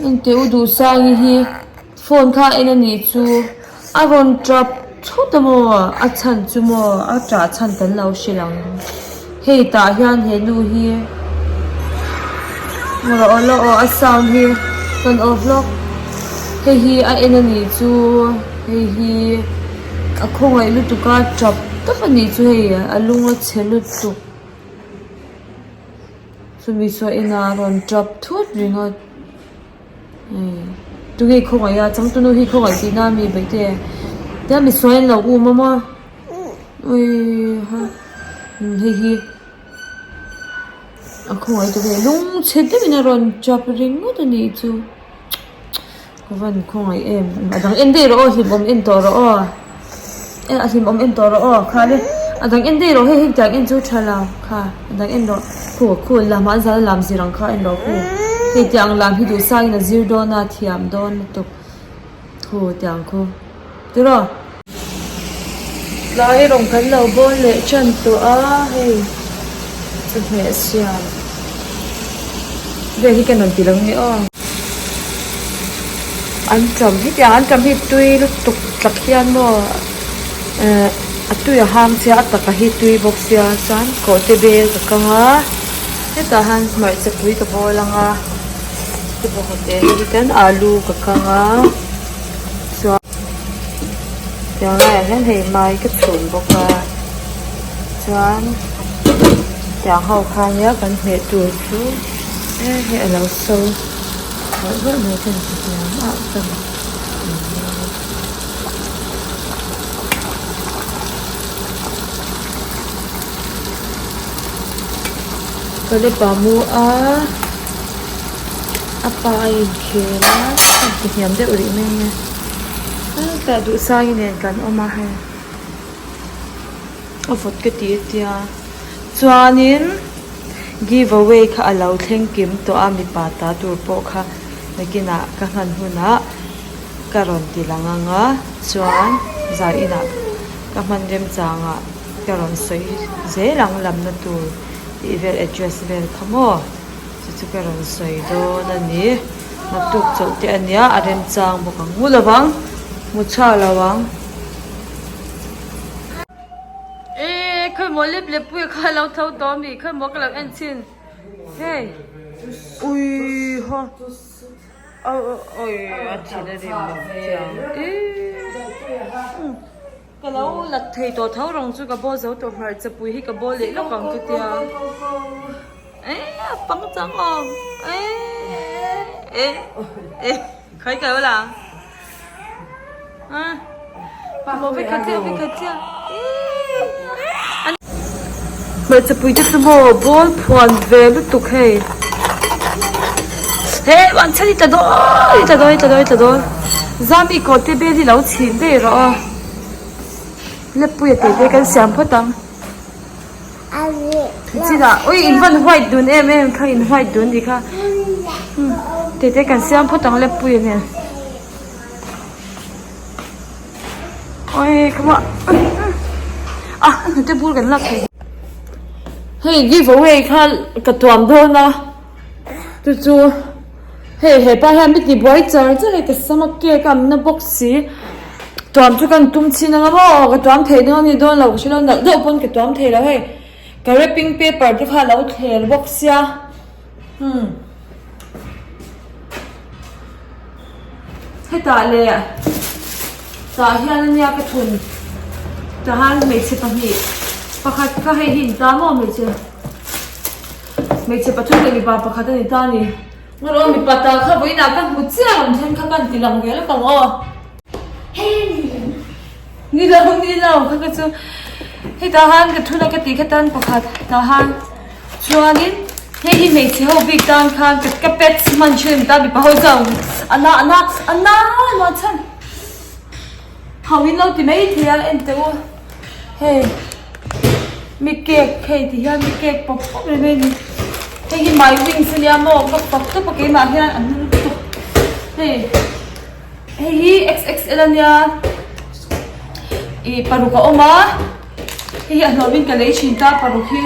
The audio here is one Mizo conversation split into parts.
Engteh u Duhsangi hi phone kha en a nih chu a rawn tap thut a maw a chhan chu maw a tah chhan kan lo hrilh ang hei tah hian he nu hi maw aw la aw a sound hi kan off lawk hei hi a en a nih chu hei hi a khawngaih lutuk a tap tawp a nih chu hei a lung a chhe lutuk. Chumi chu a inah a rawn tap thut ringawt hei tunge khawngaih a changtunu hi khawngaih tihna a mi baihte tia misual an lo um a maw awii ha hei hi a khawngaih tawp hei lungchhe deuhin a rawn tap ringawt a nih chu. Ka van khawngaih em a dang en daih rawh aw hlimawm en tawh rawh aw e a hlimawm en tawh rawh aw kha le a dang en daih rawh hei hetiang en chu tha lo kha a dang en rawh khu khu lam ah an zal a lam zir ang kha en rawh khu hei tiang lam hi duh sang in a zir dawn a thiam dawn lutuk khu tiang khu tiraw. Tlai rawng kan lo bawl leh tan tawh a hei chawhmeh siam vel hi ka rawn ti lo nge aw. An ṭam hetiang an ṭam hi tui lutuk tak hian maw ehh a tui a hang sia a taka hi tui bawk sia chuan kawhte bel ka kang a hetah hian hmarcha pui ka bawl ang a hei alu ka kang a. Chuan tiang laiah hian hei mai ka chhun bawk a chuan tiang ho kha nia kan hmeh tur chu e hei a lo so mawlh mawlh mai te an ti hniam ah chuan ka lepa mu a. A pa a inkhel a a ti hniam deuh rih mai a hetah duhsangi nen kan awm a hei a vawt ka ti a tia chuanin give away kha a lo thleng kim tawh a mipa ta tur pawh kha nakinah ka hman hunah ka rawn ti lang ang a chuan zan inah ka hman remchangah ka rawn sawi zel ang lamna tur tih vel address vel kha maw. Chu chu ka rawn sawi dawn a ni. Naktuk chawlh te a nia, a remchang bawk ang. Mu lovang, mu chhuak lo ang. Eee khawimaw lep lep pui kha a lo tho tawh a mi, khawimaw ka lo en chhin. Hei ui haw awi a thin a rim lo chiang eee. Ka lo la thei tawh tho rawng chu ka bawl zo tawh hmarcha pui hi ka bawl leh lawk ang ka tia e a pang chang awm e e e khawi ka lo la a maw vek khat chiah vek khat chiah hmarcha pui te chu maw bawl phuan ve lutuk hei he an chhan i tla dawn i tla dawn i tla dawn i tla dawn zami kawr te bel hi lo chhin daih rawh aw leppuia tih te kan siam phawt ang chinah ui in van white dun em em kha in white dun nih kha tih te kan siam phawt ang leppuia nen. Oi ka ma a hnute bur kan lak thei hei give away kha ka tuam dawn a chu chu hei hepa hian mi ti buai char char hei ka sam a cake a awmna bawk si tuam chu kan tum chhin anga maw ka tuam thei dawn a ni dawn lo ka hre lo nalh deuh pawn ka tuam thei lo hei ka wrapping paper te kha a lo thler bawk sia umm. Hetah leh tah hian ania ka thun tah hian hmeichhe pahnih pakhat kha hei hi in ta maw hmeichhe hmeichhe pathum leh mipa pakhat a ni ta a ni ngarawh mipa ta kha vawiinah ka hmu chiah rawn then kha ka han ti lang ve lawk ang aw. Ni lo ni lo kha ka chu hetah han ka thun a ka tih kha tan pakhat tah han chuanin hei hi hmeichhe ho bik tan khan ka ka pets hman thin ta mipa ho chuan a na a na a na a chhan ho in lo ti mai thei a en teh u hei mi cake hei ti hian mi cake pawp pawp reng mai a ni hei hi my wings ania maw ka fak tawp a keimah hian an lutuk hei. Hei hi XXL a nia ih paruk a awm a hei hi a hlawmin ka lei thin ta paruk hi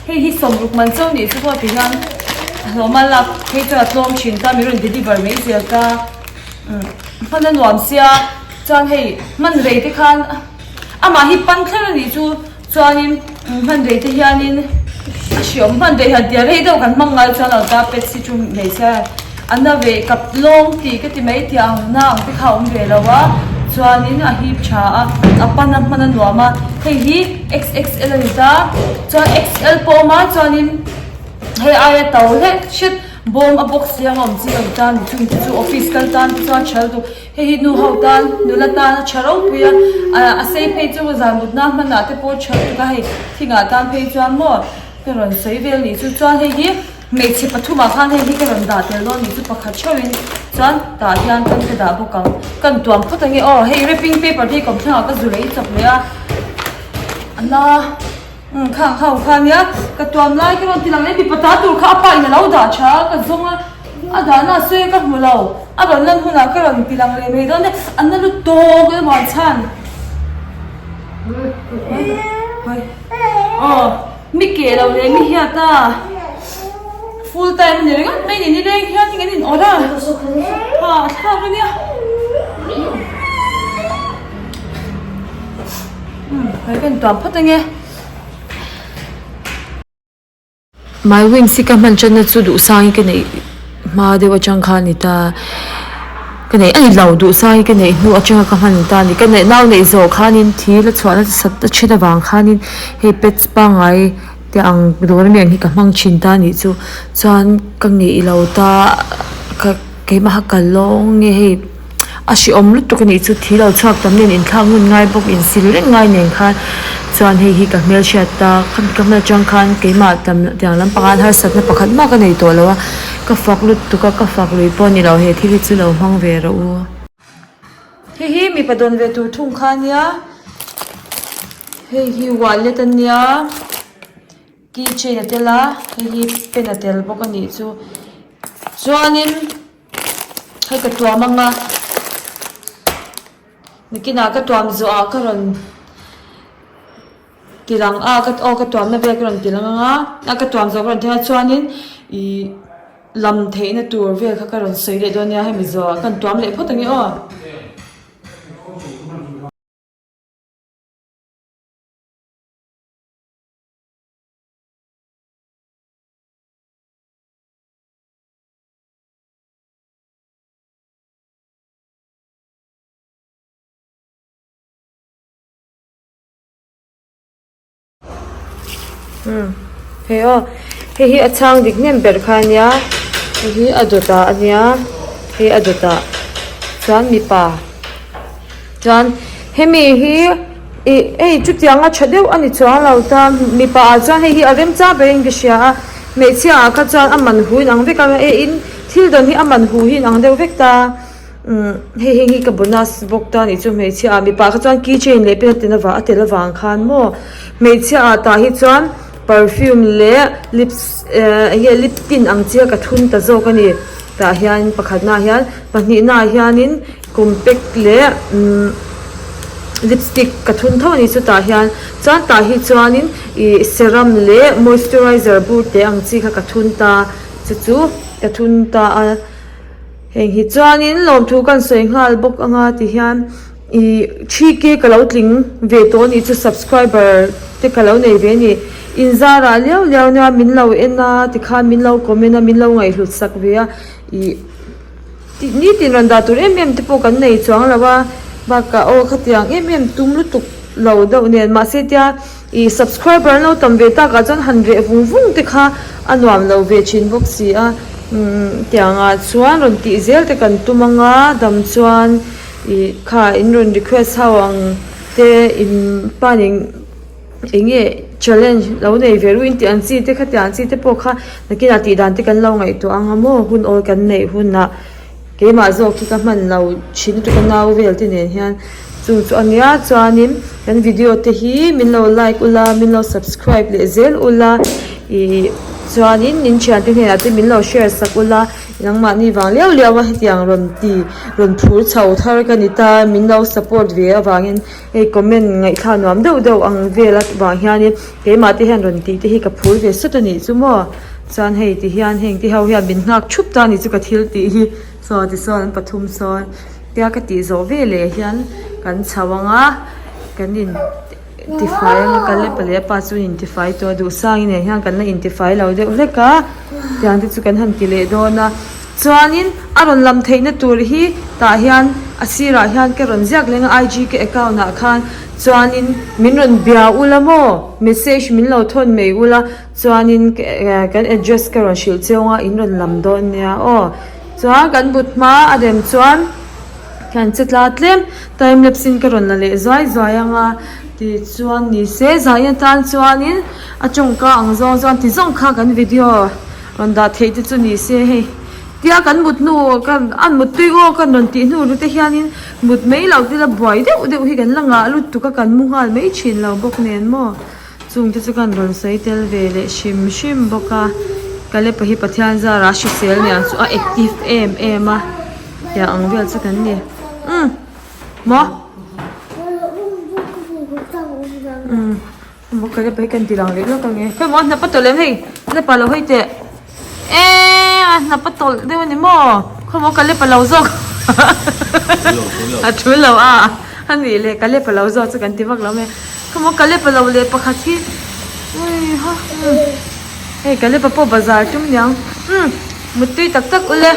hei hi sawmruk man chauh nih chu pawh ti hian. A hlawma lak phei chuan a tlawm thin ta min rawn deliver mai zel ta umm hman a nuam sia chuan hei hman rei te khan amah hi pan thler a nih chu chuanin hman rei te hianin a hriawm hman rei han tia rei deuh kan hmang ngai chuan lo ta pet si chu hmeichhia a na ve kap lawng tih ka ti mai tih ang na ang te kha a awm ve lo a chuanin a hip tha a a pan a hman a nuam a hei hi xxl a ni ta chuan xl pawh a awm a chuanin. Hei aia to hlek hret bawm a box hiang a awm chi lo tan chung te chu office kal tan te chuan tha lutuk hei hi nu ho tan nula tan a tha ropui a ah a sei phei chu zan mut nan hmanah te pawh tha lutuk a hei thingah tan phei chuan maw ka rawn sawi vel nih chu chuan hei hi hmeichhe pathumah khan hei hi ka rawn dah tel dawn nih chu pakhat theuhin chuan tah hian kan ka dah bawk ang kan tuam phawt ange aw hei wrapping paper te hi kawmthlangah ka zu lei chawp leh a a na. Umm kha kha kha nia ka tuam lai ka rawn ti lang leh mipa ta tur kha a pa in a lo dah tha a ka zawng a a dahna a sawi a ka hmu lo a rawn lan hunah ka rawn ti lang leh mai dawn e a na lut tawk emaw an chhan aw mi ke lo leh mi hiat a full time a ni ringawt mai ni nileng hian in an in awrh a ha a thlak a nia. Hei ka intuam phawt ange. My wings hi ka hman tanna chu duhsang hi ka neih hma deuh atang khan a ni ta. Ka neih a ni lo duhsang hi ka neih hnu atanga ka hman ta a ni. Ka neih nau neih zawh khanin thi la chhuah nasat a then avang khanin hei pads pangngai te ang dawr ami ang hi ka hmang thin ta a nih chu. Chuan ka ngeih lo ta ka keimah kha ka lawng nge hei. A hrehawm lutuk a nih chu thi lo chhuak tam nen inthlak ngun ngai bawk insil reng ngai nen khan chuan hei hi ka hmelhriat ta khami ka hmel atang khan keimah tam tiang lampang ah harsatna pakhat mah ka nei tawh lo a ka fak lutuk a ka fak lui pawh a ni lo he thil hi chu lo hmang ve rawh u. Hei hi mipa dawn ve tur thung kha ania hei hi wallet ania key chain a tel a hei hi pen a tel bawk a nih chu chuanin. Hei ka tuam ang a, nikinah ka tuam zawh ah ka rawn ti lang a aw ka tuamna vel ka rawn ti lang ang a, a ka tuam zawh ka rawn ti ang a chuanin ihh lam theihna tur vel kha ka rawn sawi leh dawn nia hemi zawh ah ka rawn tuam leh phawt ang e aw. Umm hei aw hei hi a chhang dik hnem ber kha a nia hei hi a dawt ah a nia hei a dawt ah chuan mipa chuan hemi hi ih hei chutiang a tha deuh a ni chuang lo ta mipa ah chuan hei hi a remchang ber in ka hria a hmeichhia ah kha chuan a man hu in ang vek a hei in thil dawn hi a man hu hi in ang deuh vek ta umm hei heng hi ka bonus bawk ta anih chu hmeichhia ah mipa ah kha chuan key chain leh pen a tel avang a tel avang khan maw hmeichhia ah tah hi chuan perfume leh lips eh enge lip tint ang chi a ka thun ta zawk a ni tah hian pakhatna ah hian pahnihna ah hianin compact leh umm lipstick ka thun tho a ni chutah hian chuan tah hi chuanin ih serum leh moisturizer bur te ang chi kha ka thun ta chu chu ka thun ta a heng hi chuanin lawmthu kan sawi nghal bawk anga ti hian ih 3k ka lo tling ve tawh a nih chu subscriber te ka lo nei ve a ni inzarah liau liau nia min lo en a tikhan min lo comment a min lo ngaihhlut sak ve a ih. Tih nitin rawn dah tur em em te pawh kan nei chuang lo a, bakah aw khatiang em em tum lutuk lo deuh nen mahse tia ih subscriber an lo tam ve takah chuan han reh vung vung te kha a nuam lo ve thin bawk si a, umm tiangah chuan rawn tih zel te kan tum anga dam chuan ih kha in rawn request ho ang te in pa nen. Eng nge challenge lo nei ve ruih in tih ang chi te khatiang ang chi te pawh kha nakinah tih dan te kan lo ngaihtuah ang a maw hun awl kan neih hunah keimah zawk hi ka hman lo thin lutuk a nau vel te nen hian chung chu a nia chuanin kan video te hi min lo like ula min lo subscribe leh zel ula ih chuanin in thiante hnenah te min lo share sak ula nangmahni vang liau liau a hetiang rawn ti rawn phur chho thar ka ni ta min lo support ve avangin. Hei comment ngaihthlak nuam deuh deuh ang vel a vang hianin keimah te hian rawn tih te hi ka phur ve sawt a nih chu maw. Chuan hei ti hian heng te ho hian min nghak thup ta a ni chu ka thil tih hi. Saw tichuan an pathum sawn tia ka tih zawh veleh hian kan chho ang a kan in tifai ang a Kalepa leh a pa chu an intifai tawh a duhsangin nen hian kan la intifai lo deuh hlek a tiang te chu kan han ti leh dawn a chuanin a rawn lam theihna tur hi tah hian a sirah hian ka rawn ziak leng a IG ka account ah khan chuanin min rawn bia ula maw message min lo thawn mai ula chuanin kan address ka rawn hrilh chiang a in rawn lam dawn nia aw. Chuan kan but hma a rem chuan kan che tla tlem time lapse in ka rawn la leh zuai zuai ang a tichuan ni se zai atan chuanin a tawngka ang zawng chuan ti zawng kha kan video rawn dah theih te chu ni se hei tia kan mut hnu kan an mut tui aw kan rawn tih hnu ru te hianin mut mai loh te la buai deuh deuh hi kan la ngah lutuk a kan mu nghal mai thin lo bawk nen maw. Chungte chu kan rawn sawi tel ve leh hrim hrim bawk a, Kalepa hi Pathian zara hrisel niang chu a active em em a, tiang ang vel chu kan ni umm maw umm maw Kalepa hi kan ti lang leh lawk ange khawi maw a hnap a tawlh em hei Kalepa lo hawi teh eee a hnap a tawlh deuh a ni maw khawi maw Kalepa lo zawk a thu lo a a nih leh Kalepa lo zawk chu kan ti vak lo mai. Khawmaw Kalepa lo leh pakhat hi ui ha hei Kalepa pawh bazar tum niang umm muttui tak tak ule.